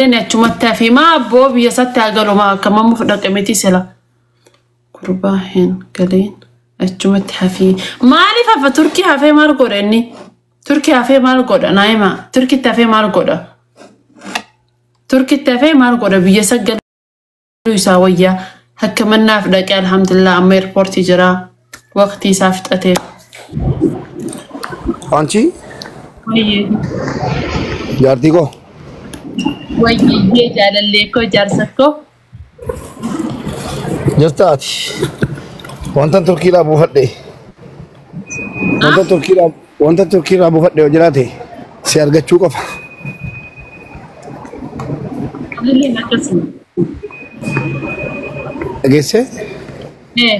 Inni achumatti hafee maa abboo biyya isaatti haa galu maa akka mammuuf dhaqe miti sila. Gurbaa hin galiin achumatti hafii. Maaliif hafa Turkii hafee maal godha inni? Turkii hafee maal godha naayima? Turkitti hafee maal godha? Turkitti hafee maal godha biyya isa galuu isaa wayyaa. Akka mannaaf dhaqee alhamdulillah amma eerpoortii jira. Waqtii isaa fixatee. አንቺ Wayyee. jaartii koo Wayyee jaalallee koo jaarsa koo. jirta ati wantan Turkiidhaa buufadhe wanta Turkiidhaa buufadhe yoo jiraate si argachuu qofa. Lilleen akkasuma. Dhageessee Ee.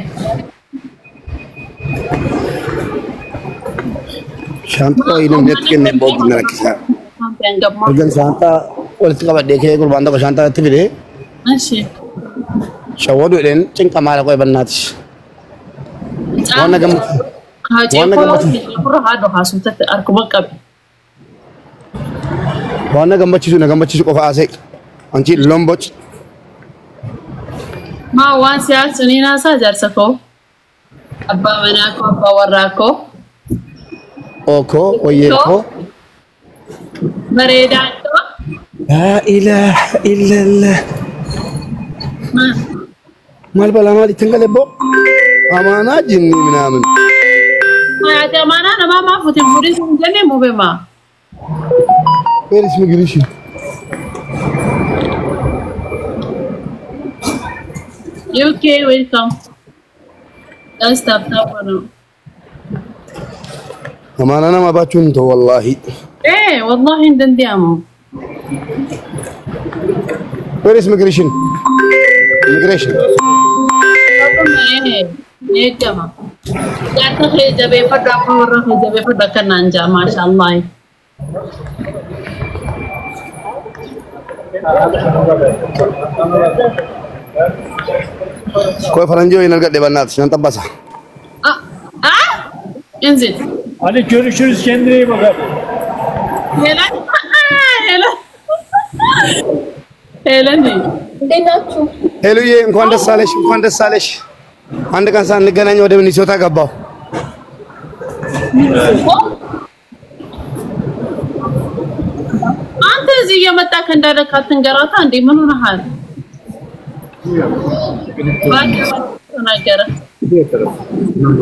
shaantaa wayii namni itti kennee booddee na rakkisaa. Hangammaa. Ergan shaantaa walitti qabadhee kee gurbaan tokko shaantaa itti fidee Ishee. shawwaduu jedheen cinqamaa dhaqoo ebannaati. Waan na gammachiisu. Waan na gammachiisu. Waan na gammachiisu na gammachiisu qofa haasa'e. Anchi lomboc. Maa waan siyaasa ni naasaa jaarsa koo. Abbaa manaa koo abbaa warraa koo. Ookoo wayyee koo. Bareedaa koo. Laa ilaaha illallah. Maal balaa maal ittiin galee boo? Amaanaa jinni minaamin. Maati amaanaa namaa maa fuute fuudhii sun jennee mube maa. Where is migration? UK welcome. Guys tap tap godhu. Amaanaa nama baachuun hin ta'u wallaahi. Ee wallahi hin danda'amu. Where is migration? Immigration. Ee eegama. Jaarsa kee jabeeffadhu abbaa warraa kee jabeeffadhu akkanaan jaa maashaallah. Koo faranjii wayiin argadhe bannaati nan xabbasa. Ah ah inzil. Hadi görüşürüz kendine iyi bak abi. Helen Helen Helen እንዴት ናችሁ? ሄሉዬ እንኳን ደስ አለሽ፣ እንኳን ደስ አለሽ። አንድ ቀን ሳንገናኝ ወደ ሚኒሶታ ገባሁ። አንተ እዚህ እየመጣህ እንዳለክ አትንገራታ እንዴ? ምን ሆነሃል? እባክህ ተናገረ።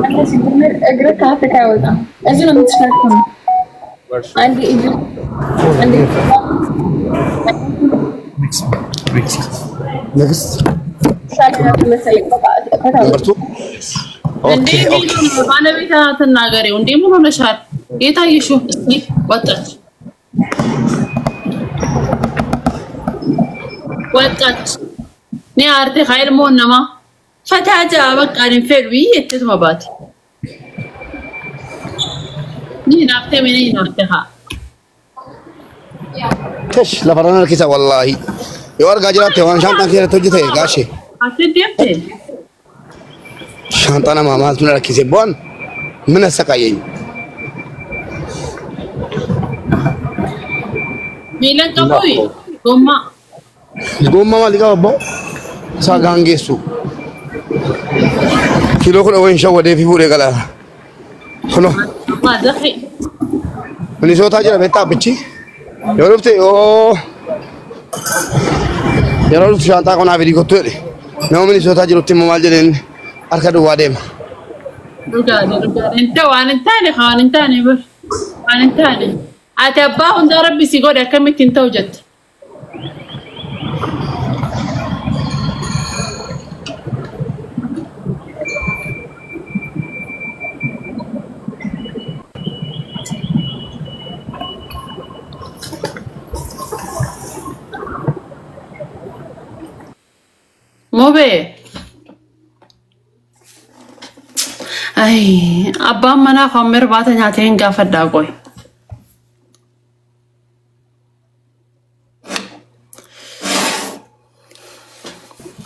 አንተ ሲጀምር እግርህ ከአፍሪካ አይወጣም። እዚህ ነው የምትሸከመው። አንዴ እጅ አንዴ ንግስት ሻል መሰለኝ በቃ ከታወጣ ነምበር ቱ እንዴ ኦኬ ኦኬ። ባለቤት አትናገሪው እንዴ? ምን ሆነሻል? የታየሽው? እስኪ ወጣች ወጣች። ኒ አርቴ ኸይል ሞነማ ፈታጃ በቃ ኒፌዱ የትት መባት ኒ ናፍቴ ምን ናፍቴ ኻ Kesh lafarran harkisa wallaahi. Yoo argaa jiraatte waan shaantaan keessatti hojjete gaashee. አትደምቴ Shaantaa namaa maaltu na rakkise bu'aan min asaqaayeen. ሚለን ቀቡይ ጎማ Gommaa maalii qaba abbaa? Isaa gaangeessu. Kiiloo kudha wayin shawwadee fi fuudhee gala. Kunoo ማዘኺ Minisootaa jira beektaa abbichi. Yoo dhufte yoo yeroo dhuftu shaantaa qonaa fidii kottu jedhe. Nama Minisootaa jirutti immoo maal jedheen harka duwwaa deema. Dhugaadha dhugaadha. Inta waan hin taane waan hin taane bir waan hin taane. Ati abbaa hundaa rabbi si godhe akkamitti hin ta'u jette. Mubee. Ay, abbaan manaa kan irbaata nyaatee hin gaafadhaa qoy.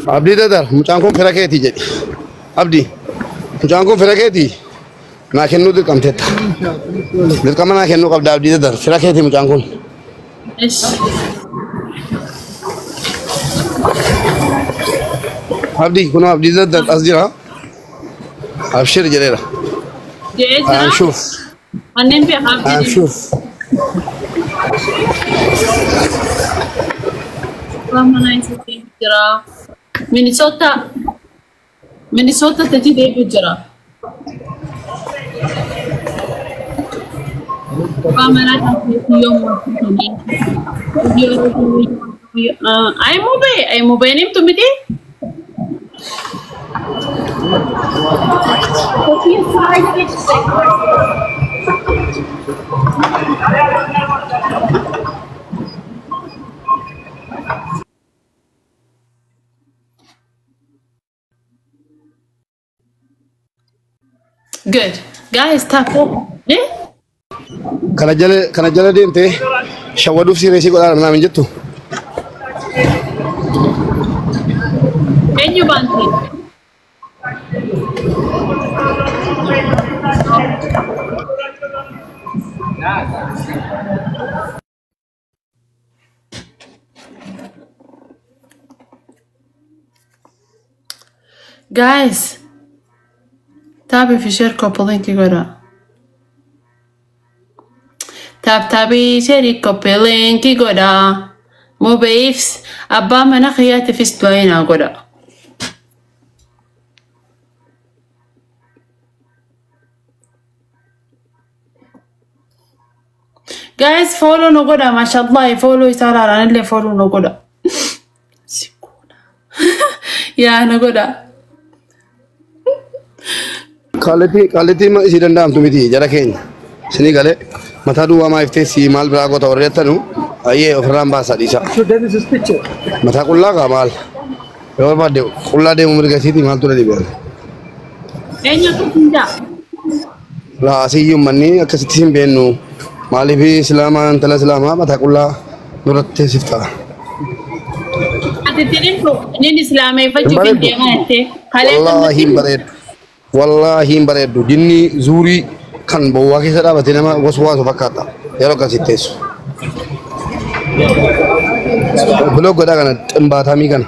Abdii Dadar mucaan kun fira keetii jedhi. Abdii mucaan kun fira keetii naa kennuu dirqamteetta. Dirqama naa kennuu qabda Abdii Dadar fira keetii mucaan kun. Ish. Abdii kunoo Abdii Daddar as jira. Abshir jedheera. Jedhee jira. Anshuuf. Manneen beekaa Abdii. Anshuuf. Mana isa deemu jira. Minnesota. Minnesota taji deemu jira. Mana ay mube, ay mube nimtu miti? Good. Guys, tap. Eh? Kana jala deemtee shawwaduuf sireesii godhaa naam hin jettu. Eenyu baante? Guys, taabii fi share copy link godhaa. Tap taabii share copy link godhaa. Mubeefs abbaa mana kiyyaatiifis du'aa naa godha. Guys, follow no godha. Mashallah, follow isaa ilaalan illee follow no godha. Sikuuna. Yaa na godha. Qaalitii isii danda'amtu miti jara keenya. Isinii galee mataa duwwaa maaf teessii maal biraa goota warri jettanu ayyee ofirraan baasaa dhiisa. So that is his picture. Mataa qullaa kaa maal? Yoo barbaadde qullaa deemu mirga isiitii maaltu na dhibe? Eenyu akkasiin jaa? Laasiyyuu manni akkasitti hin beennu. Maaliif islaamaa intala islaamaa mataa qullaa nurratti teessifta? Ati itti himtu inni islaameeffachuuf hin deemaa jettee. Wallaahi hin bareedu. Wallaahi hin bareedu. Dinni zuurii kan bowwaa keessa dhaabatee nama waswaasu fakkaata. Yeroo akkasitti teessu. Biloog godhaa kana ximbaatamii kana.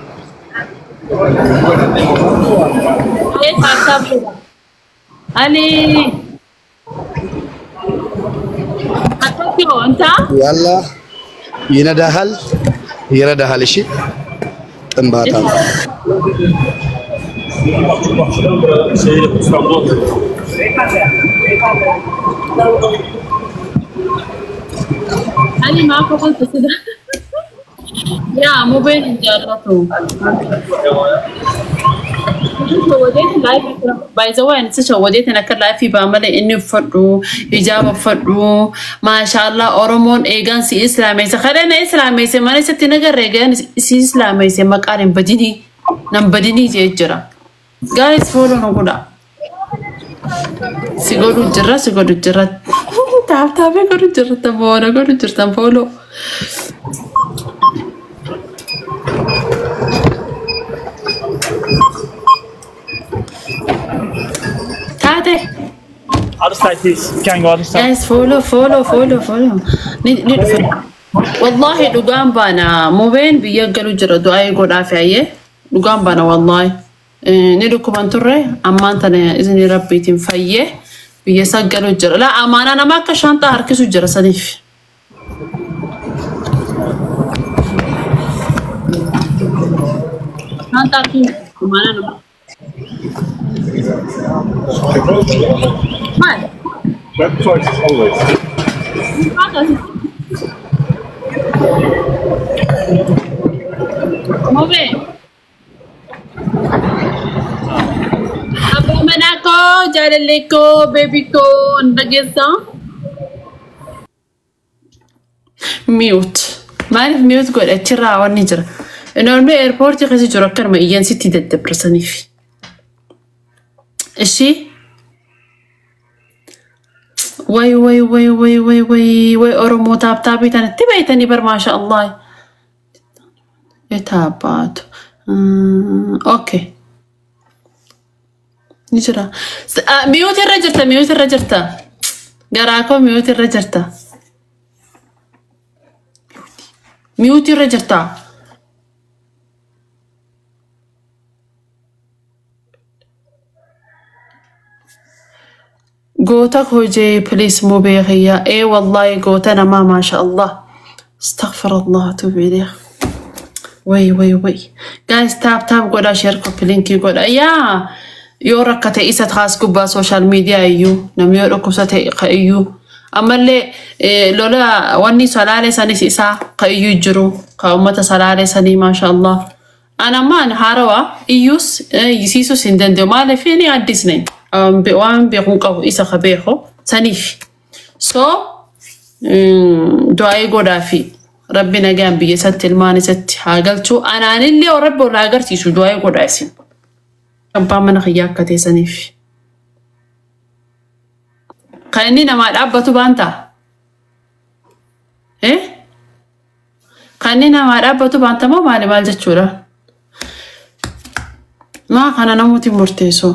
Ali. Akkasi wanta? Yalla ይነዳሃል ይረዳሃል። እሺ ጥንባታ Ali maaf qolta sida. Yaa mobile hin jaallatu. By the way, ani shawwadeetiin akka laafii baa malee inni uffadhu, hijaaba uffadhu, maashaallah Oromoon eegaan si islaameesse. Kadhana islaameesse mana isatti nagarra eegaan si islaameesse maqaan hin badinii nan badinii jee jira. Guys, follow nu godha. Si godhu jirra, si godhu jirra. Taap taapee godhu jirra, taboona godhu jirtan follow. Taate. Other side, please. Can go other side. Guys, follow, follow, follow, follow. Ni dhufa. Wallahi dhugaan baana mubeen biyya galu jira du'aa godhaaf ayyee dhugaan baana wallahi. Ni dhukkuban turre ammaan tana izni rabbiitiin fayyee biyya isa galu jira. Laa amaanaa nama akka shaanxaa harkisu jira saniif. Shaanxaa harkisu amaanaa nama. Maal? Web choices always. Mube. Abbaa manaa koo, jaalallee koo, beebii koo, hin dhageessaa? Mute. Maaliif mute godhe achirraa wanni jira. Inni eerpoortii keessa jiru akkanuma iyyan sitti daddabarsaniif. Ishii. Way way way way way way way Oromoo taap taapii tanatti beeytanii bar maasha Allah. Yetaabaatu. Okay. Ni jira. Mute irra jirta, mute irra jirta. Garaa koo mute irra jirta. Mute irra jirta. Goota hojii please mubee kiyya. Ee wallahi goota namaa maasha Allah. Astaghfirullah atuubu ilayh. Way way way. Guys, tap tap godha, share, copy link godha. Yaa yoo rakkate isa taas gubbaa social media iyyuu namni yoo dhukkubsate ka iyyuu ammallee lola wanni salaalee sanis isaa ka iyyuu jiru ka uummata salaalee sanii maasha Allah. Ana ammaan haarawaa iyyuus siisuus hin danda'u, maaliif inni addis nañ waan beeku qabu isa ka beeku saniif. So du'aa'ii godhaa fi Rabbi nagaan biyya isatti ilmaan isatti haa galchu. Anaanillee Rabbi ol haa agarsiisu, du'aa'ii godhaa isin. Abbaan mana kiyyaa akka teessaniif. Kan inni namaa dhaabbatu baan ta'a. Eh? Kan inni namaa dhaabbatu baanta moo maali, maal jechuudha? Maa kana namooti murteessu?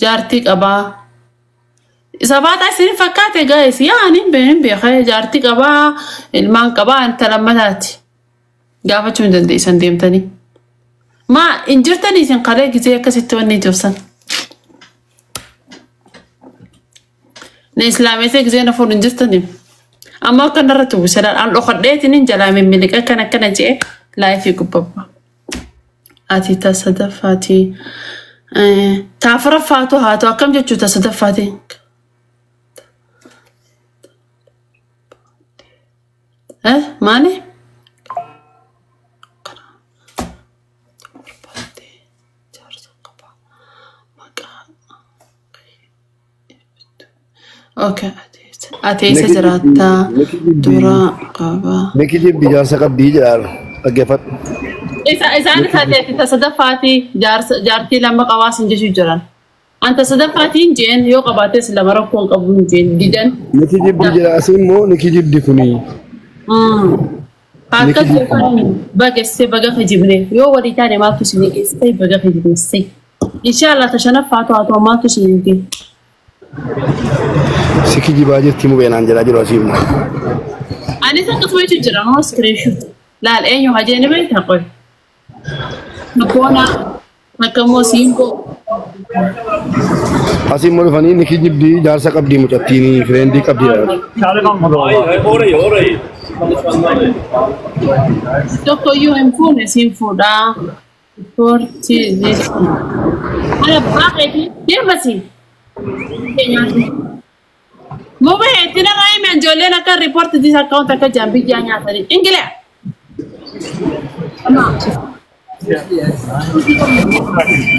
Jaartii qabaa. Sabaata isin fakkaate guys, yaa ani hin beeka, jaartii qabaa, ilmaan qabaa, intala lammataati. Gaafachuu hin dandeessan deemtanii. Maa hin jirtanii isin kalee gisee akkasitti wanni jirsan. Na islaameessee gisee na fuudhu hin jirtanii. Amma akka narratti uwwisadhaan an dhokadheetiin hin jalaa mimmiliqa akkana akkana je'e live gubbabba. Ati ta sadaffaati. Ta afuraffaatu haa ta'u, akkam jechuu ta sadaffaati. Eh, maali? Okay. Ati eessa jiraattaa? Dura qabaa. Miki jibbi jaarsa qabdii jedhaan dhaggeeffadhu. Isa isaan isaati ta sadaffaati jaartii lama qabaas hin jechuu jiran. Anta sadaffaatiin jeen yoo qabaates lama rakkoo hin qabu hin jeen didan. Niki jibbi jedha asii immoo niki jibdi kuni. Akka jedhan bagessee baga kijibne yoo walii taane maaltu isin geessee baga kijibne. Inshallah ta shanaffaatu haa ta'u, maaltu isin geesse. Si kijibaa jirti mubeenaan jedhaa jiru asii immoo. Anis akkasuma jechuu jira moo screenshot. Laal eenyu hajeeni beektaa qoy. Abboona akka immoo siimboo. Asii immoo dhufanii niki jibdi jaarsa qabdii mucattiin friend qabdii jedha. Çare kalmadı valla. Hayır, orayı, orayı. Tokko iyyuu hin fuune siin fuudhaa. Ispoortii jechuun. Ana baaqeeti deemasi. Mubee itti nama hime ijoolleen akka report this account akka jaan biyyaa nyaatanii. Ingilee.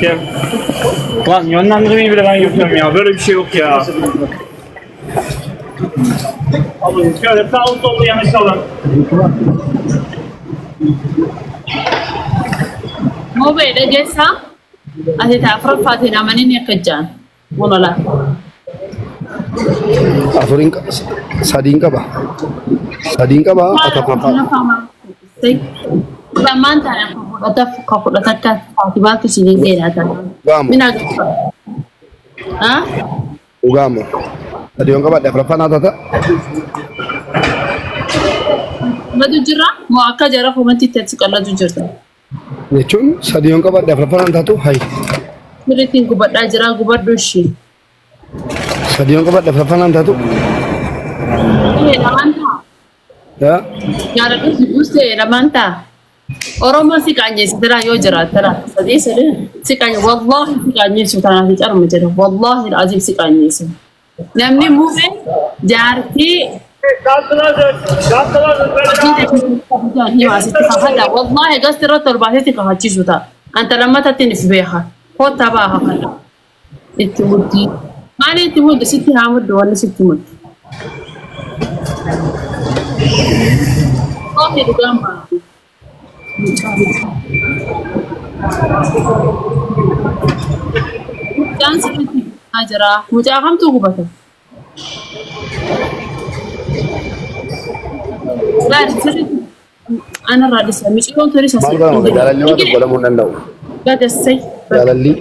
Gel. Lan yönlendirmeyi bile ben yapıyorum ya. Böyle bir şey yok ya. Alın şöyle sağlı sollu yanaşalım. Mubee dhageessaa. Ati ta afuraffaatiin amaniin akka jaan. Monola. Afuriin sadiin qaba. Sadiin qaba ati afuraffaa. Lamaan taane fudhata ka fudhata akka Faatimaatu isiniin dheeraa ta'a. Dhugaamu. Mina gaafa. Ah? Dhugaamu. Sadiin qabadhe afuraffaa naa taata. Qallatu jira moo akka jara komantii itti qallatu jirta? Jechuun sadiin qabadhe afuraffaa naa taatu hayi. Sirriitti gubadhaa jira, gubadhu ishee. Sadiin qabadhe afuraffaa naa taatu. Lamaan ta'a. Yaa. Jaaladhu si buustee lamaan ta'a. Oromoon si qaanyeessiteera yoo jiraattera. Sadii sadii si qaanye, wallaahi si qaanyeessu tanaaf hin carma jedhu, wallaahi aziim si qaanyeessu. Namni muumee jaartii hima asitti kakadha, wallaahi gasti irratti ol baasetti kakachiisu ta'a. Anta lammatatti nif beeka. Kottaa baa kakadha. Itti muddii. Maali itti muddu, sitti haa muddu wanni sitti muddu. Wallahi dhugaan baa. Mucaan sirriitti gubataa jira. Mucaa kamtu gubata? Laal sirriitti anarraa dhisa. Miciyyoon turis Maal godhama jaalalli waan tokko godhamuu hin danda'u. Bagassee. Jaalalli